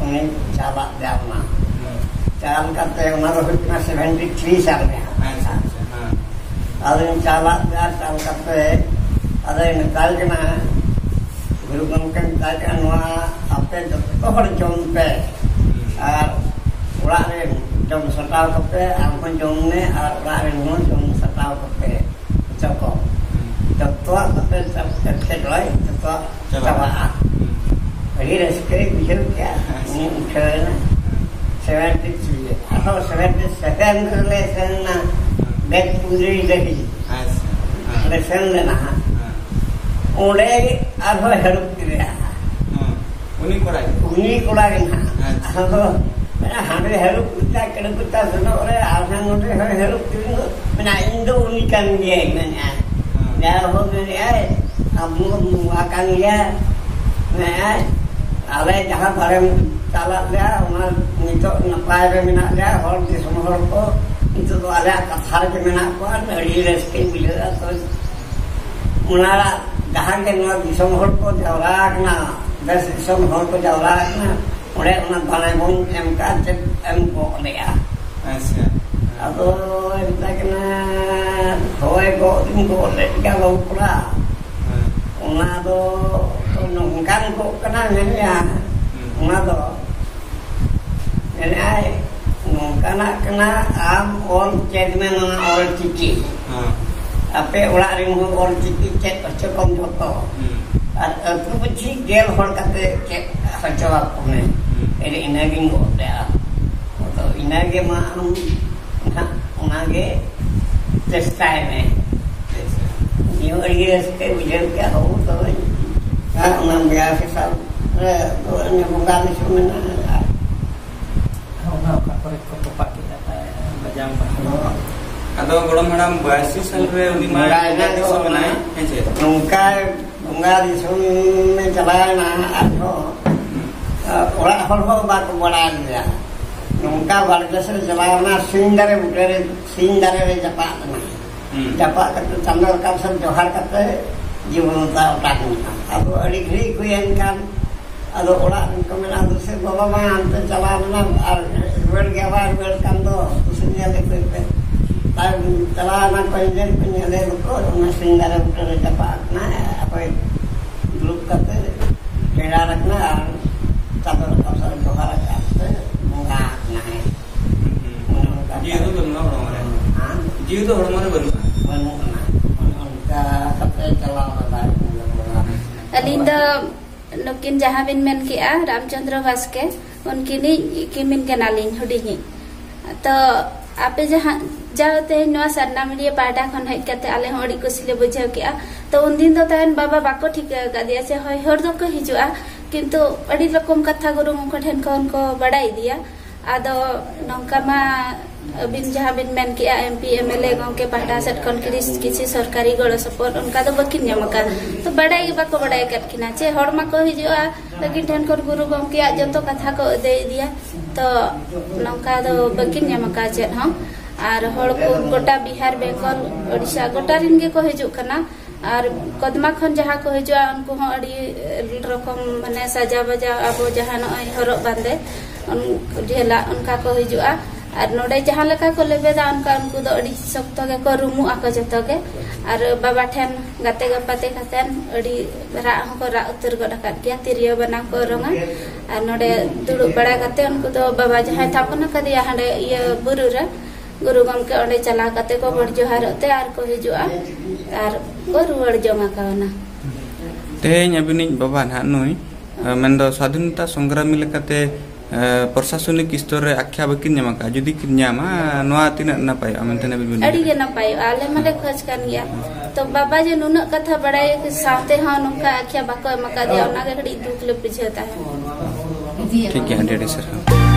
ᱩᱱᱤ ᱪᱟᱞᱟᱜ ᱫᱮᱭᱟ ᱚᱱᱟ᱾ ᱦᱩᱸ᱾ ᱪᱟᱞ ᱠᱟᱛᱮ ᱚᱱᱟ ᱫᱚ ᱦᱩᱭᱩᱜ ᱠᱟᱱᱟ ᱥᱮᱵᱷᱮᱱᱴᱤ ᱛᱷᱨᱤ ᱥᱟᱞ ᱨᱮ᱾ ᱟᱪᱪᱷᱟ, ᱟᱪᱪᱷᱟ, ᱦᱮᱸ᱾ ᱟᱫᱚᱧ ᱪᱟᱞᱟᱜ ᱫᱮᱭᱟ, ᱪᱟᱞ ᱠᱟᱛᱮ ᱟᱫᱚᱭ ᱢᱮᱛᱟᱭ ᱠᱟᱱᱟ, ᱜᱩᱨᱩ ᱜᱚᱢᱠᱮ ᱢᱮᱛᱟᱭ ᱠᱟᱱᱟ, "ᱱᱚᱣᱟ ᱟᱯᱮ ᱡᱚᱛᱚ ᱦᱚᱲ ᱡᱚᱢ ᱯᱮ᱾ ᱦᱩᱸ᱾ ᱟᱨ ᱚᱲᱟᱜ ᱨᱮ ᱡᱚᱢ ᱥᱟᱴᱟᱣ ᱠᱟᱯᱮ, ᱟᱢ ᱦᱚᱸ ᱡᱚᱢ ᱢᱮ, ᱟᱨ ᱚᱲᱟᱜ ᱨᱮᱱ ᱦᱚᱸ ᱡᱚᱢ ᱥᱟᱴᱟᱣ ᱠᱟᱯᱮ, ᱡᱚᱛᱚ ᱠᱚ᱾ ᱦᱩᱸ᱾ ᱡᱚᱛᱚᱣᱟᱜ ᱛᱟᱯᱮ ᱮᱴᱠᱮᱴᱚᱬᱮ ᱡᱚᱛᱚᱣᱟᱜ ᱪᱟᱵᱟᱜᱼᱟ᱾" ᱪᱟᱵᱟᱜᱼᱟ᱾ ᱦᱩᱸ᱾ ᱟᱹᱰᱤ ᱨᱟᱹᱥᱠᱟᱹᱭ ᱵᱩᱡᱷᱟᱹᱣ ᱠᱮᱜᱼᱟ᱾ ᱦᱮᱸ᱾ ᱩᱱᱤ ᱩᱴᱷᱟᱹᱣ ᱮᱱᱟ᱾ ᱦᱮᱸ᱾ ᱥᱮᱵᱷᱮᱱᱴᱤ ᱛᱷᱨᱤ ᱨᱮ᱾ ᱟᱨᱦᱚᱸ ᱥᱮᱵᱷᱮᱱᱴᱤ ᱥᱮᱵᱷᱮᱱ ᱨᱮᱞᱮ ᱥᱮᱱ ᱮᱱᱟ᱾ ᱦᱮᱸ᱾ ᱵᱮᱫᱯᱩᱨᱤ ᱰᱟᱹᱦᱤ᱾ ᱟᱪᱪᱷᱟ᱾ ᱦᱮᱸ᱾ ᱚᱸᱰᱮ ᱥᱮᱱ ᱞᱮᱱᱟ ᱦᱟᱸᱜ᱾ ᱦᱮᱸ᱾ ᱚᱸᱰᱮ ᱟᱨᱦᱚᱸ ᱦᱟᱹᱨᱩᱵ ᱠᱮᱫᱮᱭᱟ᱾ ᱦᱮᱸ᱾ ᱩᱱᱤ ᱠᱚᱲᱟ ᱜᱮ? ᱩᱱᱤ ᱠᱚᱲᱟ ᱜᱮ ᱱᱟᱦᱟᱜ᱾ ᱟᱪᱪᱷᱟ᱾ ᱟᱫᱚ ᱢᱮᱱᱟ, ᱦᱟᱸᱰᱮ ᱦᱟᱹᱨᱩᱵ ᱠᱮᱫᱟ, ᱠᱟᱹᱲᱟᱹ ᱠᱚᱪᱟ ᱥᱮᱱᱚᱜ ᱨᱮ, ᱟᱨ ᱦᱟᱸᱜ ᱱᱚᱰᱮ ᱦᱚᱸᱭ ᱦᱟᱹᱨᱩᱵ ᱠᱮᱫᱮ ᱫᱚ᱾ ᱢᱮᱱᱟ, "ᱤᱧ ᱫᱚ ᱩᱱᱤ ᱠᱟᱱ ᱜᱤᱭᱟᱹᱧ", ᱢᱮᱱᱮᱫᱼᱟᱭ᱾ ᱦᱮᱸ᱾ ᱡᱟᱭᱦᱳᱠ, ᱢᱮᱱᱮᱫᱼᱟᱭ, "ᱟᱢ ᱫᱚᱢ ᱵᱚᱸᱜᱟ ᱠᱟᱱ ᱜᱮᱭᱟ", ᱢᱮᱱᱮᱫᱼᱟᱭ᱾ "ᱟᱞᱮ ᱡᱟᱦᱟᱸ ᱫᱟᱨᱮᱢ ᱪᱟᱞᱟᱜ ᱞᱮᱭᱟ, ᱚᱱᱟ ᱱᱤᱛᱚᱜ ᱱᱟᱯᱟᱭ ᱨᱮ ᱢᱮᱱᱟᱜ ᱞᱮᱭᱟ, ᱦᱚᱲ ᱫᱤᱥᱚᱢ ᱦᱚᱲ ᱠᱚ ᱱᱤᱛᱚᱜ ᱫᱚ ᱟᱞᱮᱭᱟᱜ ᱠᱟᱛᱷᱟ ᱨᱮᱜᱮ ᱢᱮᱱᱟᱜ ᱠᱚᱣᱟ, ᱟᱹᱰᱤ ᱨᱟᱹᱥᱠᱟᱹᱧ ᱵᱩᱡᱷᱟᱹᱣᱮᱫᱼᱟ᱾" ᱛᱚ, ᱚᱱᱟ ᱡᱟᱦᱟᱸ ᱜᱮ ᱱᱚᱣᱟ ᱫᱤᱥᱚᱢ ᱦᱚᱲ ᱠᱚ ᱡᱟᱣᱨᱟ ᱟᱠᱟᱱᱟ, ᱫᱮᱥ ᱫᱤᱥᱚᱢ ᱦᱚᱲ ᱠᱚ ᱡᱟᱣᱨᱟ ᱟᱠᱟᱱᱟ, ᱚᱸᱰᱮ ᱚᱱᱟ ᱫᱟᱲᱮ ᱵᱚᱱ ᱮᱢ ᱠᱟᱜᱼᱟ, ᱪᱮᱫ ᱮᱢ ᱜᱚᱜ ᱞᱮᱜᱼᱟ? ᱟᱪᱪᱷᱟ᱾ ᱟᱫᱚᱭ ᱢᱮᱛᱟᱭ ᱠᱟᱱᱟ, "ᱦᱳᱭ, ᱜᱚᱜ ᱫᱩᱧ ᱜᱚᱜ ᱞᱮᱫ ᱜᱮᱭᱟ ᱵᱟᱹᱵᱩ ᱠᱚᱲᱟ᱾ ᱦᱮᱸ᱾ ᱚᱱᱟ ᱫᱚ ᱛᱚ ᱱᱚᱝᱠᱟᱱ ᱜᱚᱜ ᱠᱟᱱᱟ", ᱢᱮᱱᱮᱜᱼᱟ᱾ ᱦᱩᱸ᱾ ᱚᱱᱟ ᱫᱚ ᱢᱮᱱᱮᱜᱼᱟᱭ, ᱱᱚᱝ-, ᱠᱟᱱᱟ ᱠᱟᱱᱟ, ᱟᱢ ᱚᱞ ᱪᱮᱫ ᱢᱮ ᱱᱚᱣᱟ ᱚᱞ ᱪᱤᱠᱤ᱾ ᱦᱮᱸ᱾ ᱟᱯᱮ ᱚᱲᱟᱜ ᱨᱮᱱ ᱦᱚᱸ ᱚᱞ ᱪᱤᱠᱤ ᱪᱮᱫ ᱦᱚᱪᱚ ᱠᱚᱢ ᱡᱷᱚᱛᱚ᱾ ᱦᱩᱸ᱾ ᱟᱨ ᱟᱹᱛᱩ ᱯᱤᱪᱷᱤ ᱜᱮᱞ ᱦᱚᱲ ᱠᱟᱛᱮ ᱪᱮᱫ ᱦᱚᱪᱚ ᱟᱠᱚ ᱢᱮ᱾ ᱦᱩᱸ᱾ ᱮᱱ ᱤᱱᱟᱹᱜᱤᱧ ᱜᱚᱜ ᱞᱮᱜᱼᱟ᱾ ᱟᱫᱚ ᱤᱱᱟᱹᱜᱮ ᱢᱟ ᱟᱢ ᱱᱟᱦᱟᱜ ᱚᱱᱟᱜᱮ ᱪᱮᱥᱴᱟᱭ ᱢᱮ᱾ ᱤᱧ ᱦᱚᱸ ᱟᱹᱰᱤ ᱨᱟᱹᱥᱠᱟᱹᱧ ᱵᱩᱡᱷᱟᱹᱣ ᱠᱮᱜᱼᱟ, ᱵᱟᱹᱵᱩ ᱛᱚᱵᱮ᱾ ᱦᱮᱸ, ᱚᱱᱟ ᱵᱮᱲᱟ ᱥᱮᱥᱟᱞ ᱨᱮ ᱫᱚ ᱚᱱᱮ ᱵᱚᱸᱜᱟ ᱫᱤᱥᱚᱢ ᱢᱮᱱᱟᱜᱼᱟ᱾ ᱚᱱᱟ ᱚᱠᱟ ᱠᱚᱨᱮ ᱠᱚ ᱛᱚᱯᱟ ᱠᱮᱫᱟ, ᱵᱟᱡᱟᱣ ᱵᱟᱲᱟ᱾ ᱟᱫᱚ ᱜᱚᱲᱚᱢ ᱦᱟᱲᱟᱢ ᱵᱟᱭᱟᱥᱤ ᱥᱟᱞ ᱨᱮ ᱩᱱᱤ ᱢᱟ ᱵᱚᱸᱜᱟ ᱮᱱᱟ ᱫᱤᱥᱚᱢ ᱫᱚ ᱮᱱᱟᱭ, ᱦᱮᱸ ᱪᱮ? ᱱᱚᱝᱠᱟ ᱵᱚᱸᱜᱟ ᱫᱤᱥᱚᱢ ᱮ ᱪᱟᱞᱟᱣᱮᱱᱟ ᱟᱨᱦᱚᱸ, ᱦᱩᱸ᱾ ᱚᱲᱟᱜ ᱦᱚᱲ ᱦᱚᱸ ᱵᱟᱠᱚ ᱵᱟᱲᱟᱭ ᱞᱮᱭᱟ᱾ ᱱᱚᱝᱠᱟ ᱵᱟᱲᱜᱮ ᱥᱮᱫ ᱪᱟᱞᱟᱣᱮᱱᱟ, ᱥᱤᱧ ᱫᱟᱨᱮ ᱵᱩᱴᱟᱹᱨᱮ, ᱥᱤᱧ ᱫᱟᱨᱮ ᱨᱮ ᱡᱟᱯᱟᱜ ᱮᱱᱟ᱾ ᱦᱩᱸ᱾ ᱡᱟᱯᱟᱜ ᱠᱟᱛᱮ ᱪᱟᱸᱫᱚ ᱨᱟᱠᱟᱵ ᱥᱮᱫ ᱡᱚᱦᱟᱨ ᱠᱟᱛᱮ ᱡᱤᱵᱚᱱ ᱛᱟᱭ ᱚᱴᱟᱝ ᱮᱱᱟ᱾ ᱟᱫᱚ ᱟᱹᱰᱤ ᱜᱷᱟᱹᱲᱤᱡ ᱦᱩᱭᱮᱱ ᱠᱷᱟᱱ ᱟᱫᱚ ᱚᱲᱟᱜ ᱨᱮᱱ ᱠᱚ ᱢᱮᱱᱟ, "ᱫᱩᱥᱮ ᱵᱟᱵᱟ ᱢᱟ ᱦᱟᱱᱛᱮ ᱪᱟᱞᱟᱣ ᱞᱮᱱᱟ ᱟᱨ ᱨᱩᱣᱟᱹᱲ ᱜᱮ ᱵᱟᱭ ᱨᱩᱣᱟᱹᱲ ᱠᱟᱱ ᱫᱚ, ᱫᱩᱥᱮ ᱧᱮᱞ ᱟᱹᱜᱩᱭ ᱯᱮ᱾" ᱟᱨ ᱪᱟᱞᱟᱣ ᱮᱱᱟ ᱠᱚ, ᱧᱮᱞ ᱠᱚ ᱧᱮᱞᱮ ᱫᱚᱠᱚ, ᱚᱱᱟ ᱥᱤᱧ ᱫᱟᱨᱮ ᱵᱩᱴᱟᱹ ᱨᱮ ᱪᱟᱯᱟᱜ ᱠᱟᱱᱟ᱾ ᱚᱠᱚᱭ ᱫᱩᱲᱩᱵ ᱠᱟᱛᱮ ᱵᱮᱲᱟ ᱨᱟᱠᱟᱵ ᱟᱨ ᱪᱟᱸᱫᱚ ᱨᱟᱠᱟᱵ ᱥᱟᱶ ᱡᱚᱦᱟᱨ ᱟᱠᱟᱫ ᱛᱮ ᱵᱚᱸᱜᱟ ᱟᱠᱟᱱᱟᱭ᱾ ᱦᱩᱸ᱾ ᱚᱱᱮ ᱚᱱᱠᱟ ᱡᱤᱣᱤ ᱫᱚ ᱵᱟᱹᱱᱩᱜᱼᱟ ᱦᱚᱲᱢᱚ ᱨᱮ᱾ ᱦᱮᱸ? ᱡᱤᱣᱤ ᱫᱚ ᱦᱚᱲᱢᱚ ᱨᱮ ᱵᱟᱹᱱᱩᱜᱼᱟ᱾ ᱵᱟᱹᱱᱩᱜ ᱟᱱᱟ᱾ ᱚᱱᱮ ᱚᱱᱠᱟ ᱠᱟᱛᱮ ᱪᱟᱞᱟᱣ ᱞᱮᱱᱟᱭ ᱵᱚᱸᱜᱟ ᱵᱚᱸᱜᱟ᱾ ᱟᱹᱞᱤᱧ ᱫᱚ ᱱᱩᱠᱤᱱ ᱡᱟᱦᱟᱸ ᱵᱤᱱ ᱢᱮᱱ ᱠᱮᱜᱼᱟ, ᱨᱟᱢᱪᱚᱸᱫᱽᱨᱚ ᱵᱟᱥᱠᱮ, ᱩᱱᱠᱤᱱᱤᱡ ᱠᱤᱢᱤᱱ ᱠᱟᱱᱟᱞᱤᱧ, ᱦᱩᱰᱤᱧᱤᱡ᱾ ᱛᱚ, ᱟᱯᱮ ᱡᱟᱦᱟᱸ, ᱡᱟᱣ ᱛᱮᱦᱮᱧ ᱱᱚᱣᱟ ᱥᱟᱨᱱᱟ ᱢᱤᱰᱤᱭᱟ ᱯᱟᱦᱴᱟ ᱠᱷᱚᱱ ᱦᱮᱡ ᱠᱟᱛᱮ ᱟᱞᱮ ᱦᱚᱸ ᱟᱹᱰᱤ ᱠᱩᱥᱤ ᱞᱮ ᱵᱩᱡᱷᱟᱹᱣ ᱠᱮᱜᱼᱟ᱾ ᱛᱚ, ᱩᱱᱫᱤᱱ ᱫᱚ ᱛᱟᱦᱮᱱ ᱵᱟᱵᱟ ᱵᱟᱠᱚ ᱴᱷᱤᱠᱟᱹ ᱟᱠᱟᱫᱮᱭᱟ, ᱥᱮ ᱦᱳᱭ, ᱦᱚᱲ ᱫᱚᱠᱚ ᱦᱤᱡᱩᱜᱼᱟ, ᱠᱤᱱᱛᱩ ᱟᱹᱰᱤ ᱨᱚᱠᱚᱢ ᱠᱟᱛᱷᱟ ᱜᱩᱨᱩ ᱜᱚᱢᱠᱮ ᱴᱷᱮᱱ ᱠᱷᱚᱱ ᱠᱚ ᱵᱟᱲᱟᱭ ᱤᱫᱤᱭᱟ᱾ ᱟᱫᱚ ᱱᱚᱝᱠᱟ ᱢᱟ ᱟᱹᱵᱤᱱ ᱡᱟᱦᱟᱸ ᱵᱤᱱ ᱢᱮᱱ ᱠᱮᱜᱼᱟ, M P, M L A ᱜᱚᱢᱠᱮ ᱯᱟᱦᱴᱟ ᱥᱮᱫ ᱠᱷᱚᱱ ᱠᱤᱨᱤᱥ-, ᱠᱤᱪᱷᱤ ᱥᱚᱨᱠᱟᱨᱤ ᱜᱚᱲᱚ ᱥᱚᱯᱚᱦᱚᱫ ᱚᱱᱠᱟ ᱫᱚ ᱵᱟᱹᱠᱤᱱ ᱧᱟᱢ ᱟᱠᱟᱫ᱾ ᱛᱚ, ᱵᱟᱰᱟᱭ ᱜᱮ ᱵᱟᱠᱚ ᱵᱟᱰᱟᱭ ᱟᱠᱟᱫ ᱠᱤᱱᱟ, ᱪᱮ ᱦᱚᱲ ᱢᱟᱠᱚ ᱦᱤᱡᱩᱜᱼᱟ, ᱟᱹᱠᱤᱱ ᱴᱷᱮᱱ ᱠᱷᱚᱱ ᱜᱩᱨᱩ ᱜᱚᱢᱠᱮᱭᱟᱜ ᱡᱚᱛᱚ ᱠᱟᱛᱷᱟ ᱠᱚ ᱟᱹᱫᱟᱹᱭ ᱤᱫᱤᱭᱟ᱾ ᱛᱚ, ᱱᱚᱝᱠᱟ ᱫᱚ ᱵᱟᱹᱠᱤᱱ ᱧᱟᱢ ᱟᱠᱟᱫ ᱪᱮᱫ ᱦᱚᱸ᱾ ᱟᱨ ᱦᱚᱲ ᱠᱚ ᱜᱚᱴᱟ ᱵᱤᱦᱟᱨ, ᱵᱮᱝᱜᱚᱞ, ᱳᱰᱤᱥᱟ ᱜᱚᱴᱟ ᱨᱮᱱ ᱜᱮᱠᱚ ᱦᱤᱡᱩᱜ ᱠᱟᱱᱟ᱾ ᱟᱨ ᱠᱚᱫᱢᱟ ᱠᱷᱚᱱ ᱡᱟᱦᱟᱸ ᱠᱚ ᱦᱤᱡᱩᱜᱼᱟ, ᱩᱱᱠᱩ ᱦᱚᱸ ᱟᱹᱰᱤ ᱨᱚᱠᱚᱢ, ᱢᱟᱱᱮ, ᱥᱟᱡᱟᱣ ᱵᱟᱡᱟᱣ, ᱟᱵᱚ ᱡᱟᱦᱟᱸ ᱱᱚᱜᱼᱚᱭ ᱦᱚᱨᱚᱜ ᱵᱟᱸᱫᱮ, ᱩᱱ-, ᱡᱷᱟᱹᱞᱟᱜ, ᱚᱱᱠᱟ ᱠᱚ ᱦᱤᱡᱩᱜᱼᱟ᱾ ᱟᱨ ᱱᱚᱰᱮ ᱡᱟᱦᱟᱸ ᱞᱮᱠᱟ ᱠᱚ ᱞᱮᱵᱮᱫᱟ, ᱚᱱᱠᱟ ᱩᱱᱠᱩ ᱫᱚ ᱟᱹᱰᱤ ᱥᱚᱠᱛᱚ ᱜᱮᱠᱚ ᱨᱩᱢᱩᱜ ᱟᱠᱚ ᱡᱚᱛᱚ ᱜᱮ᱾ ᱟᱨ ᱵᱟᱵᱟ ᱴᱷᱮᱱ ᱜᱟᱛᱮ ᱜᱟᱯᱟᱛᱮ ᱠᱟᱛᱮᱱ ᱟᱹᱰᱤ ᱨᱟᱜ ᱦᱚᱸᱠᱚ ᱨᱟᱜ ᱩᱛᱟᱹᱨ ᱜᱚᱫ ᱟᱠᱟᱫ ᱜᱮᱭᱟ, ᱛᱤᱨᱭᱳ ᱵᱟᱱᱟᱢ ᱠᱚ ᱚᱨᱚᱝᱟ᱾ ᱟᱨ ᱱᱚᱰᱮ ᱫᱩᱲᱩᱵ ᱵᱟᱲᱟ ᱠᱟᱛᱮ ᱩᱱᱠᱩ ᱫᱚ ᱵᱟᱵᱟ ᱡᱟᱦᱟᱸᱭ ᱛᱷᱟᱯᱚᱱ ᱟᱠᱟᱫᱮᱭᱟ ᱦᱟᱸᱰᱮ ᱤᱭᱟᱹ ᱵᱩᱨᱩ ᱨᱮ, ᱜᱩᱨᱩ ᱜᱚᱢᱠᱮ ᱚᱸᱰᱮ ᱪᱟᱞᱟᱣ ᱠᱟᱛᱮ ᱠᱚ ᱜᱚᱰ ᱡᱚᱦᱟᱨᱚᱜ ᱛᱮ ᱟᱨ ᱠᱚ ᱦᱤᱡᱩᱜᱼᱟ ᱟᱨ ᱠᱚ ᱨᱩᱣᱟᱹᱲ ᱡᱚᱝ ᱟᱠᱟᱣᱱᱟ᱾ ᱛᱮᱦᱮᱧ ᱟᱹᱵᱤᱱᱤᱡ ᱵᱟᱵᱟ ᱱᱟᱦᱟᱜ ᱱᱩᱭ ᱢᱮᱱᱫᱚ ᱥᱟᱫᱷᱤᱱᱚᱛᱟ ᱥᱚᱝᱜᱨᱟᱢᱤ ᱞᱮᱠᱟᱛᱮ ᱯᱨᱚᱥᱟᱥᱚᱱᱤᱠ ᱥᱛᱚᱨ ᱨᱮ ᱟᱠᱷᱭᱟ ᱵᱟᱹᱠᱤᱱ ᱧᱟᱢ ᱟᱠᱟᱫᱼᱟ, ᱡᱩᱫᱤ ᱠᱤᱱ ᱧᱟᱢᱟ ᱱᱚᱣᱟ ᱛᱤᱱᱟᱹᱜ ᱱᱟᱯᱟᱭᱚᱜᱼᱟ ᱢᱮᱱᱛᱮ ᱟᱹᱵᱤᱱ ᱵᱤᱱ ᱟᱹᱰᱤ ᱜᱮ ᱱᱟᱯᱟᱭᱚᱜᱼᱟ᱾ ᱟᱞᱮ ᱢᱟᱞᱮ ᱠᱷᱚᱡᱽ ᱠᱟᱱ ᱜᱮᱭᱟ, ᱛᱚ ᱵᱟᱵᱟ ᱡᱮ ᱱᱩᱱᱟᱹᱜ ᱠᱟᱛᱷᱟ ᱵᱟᱲᱟᱭ ᱥᱟᱶᱛᱮ ᱦᱚᱸ ᱱᱚᱝᱠᱟ ᱟᱠᱷᱭᱟ ᱵᱟᱠᱚ ᱮᱢ ᱟᱠᱟᱫᱮᱭᱟ, ᱚᱱᱟᱜᱮ ᱠᱟᱹᱴᱤᱡ ᱫᱩᱠ ᱞᱮ ᱵᱩᱡᱷᱟᱹᱣ ᱛᱟᱦᱮᱸᱫ᱾ ᱴᱷᱤᱠ ᱜᱮᱭᱟ, ᱟᱹᱰᱤ ᱟᱹᱰᱤ ᱥᱟᱨᱦᱟᱣ᱾